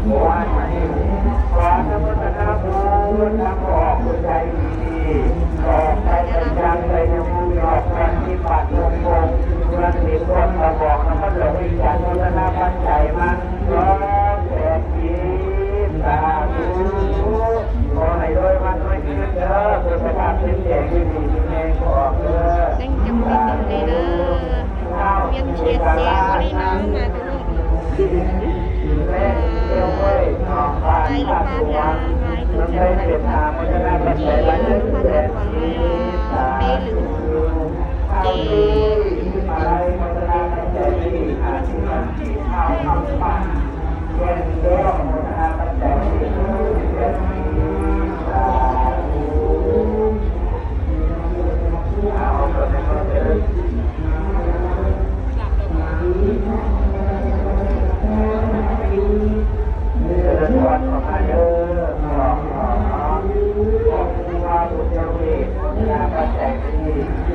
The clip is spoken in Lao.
ຂໍອະນຸໂມທະນາບຸນນຳອອກບຸນໃຈດີໆ ອອກໄປໄປຈັກໄປຍັງໝູ່ຍອກປະຕິບັດລົງກົງ ເພື່ອເປັນຄົນກະບອກນຳມັນດອກວິກຈັນໂມທະນາປັດໄຈມາ ສອງແສນກີບ ສາທຸ ຂໍໃຫ້ລວຍວັນລວຍຄືນເດີ ສຸຂະພາບເຂັ້ມແຂງ ຢູ່ດີມີແຮງ ອອກເດີ ແຕ່ງຈຳເປັນເດີ ວຽນເຂດເຈບໍລິນາມາແຕ່ເນາະ ເອີ ໄປລູກຄ້າທາງໄປ ເອີ ເປລືມ ເຈ ເຈີເລີນພອນ ຂອບໃຈເດີ ຂອບໃຈເນາະ ຂອບຄຸນພະພຸດທະເຈົ້າເອກ ໂມທະນາປັດໄຈທີ່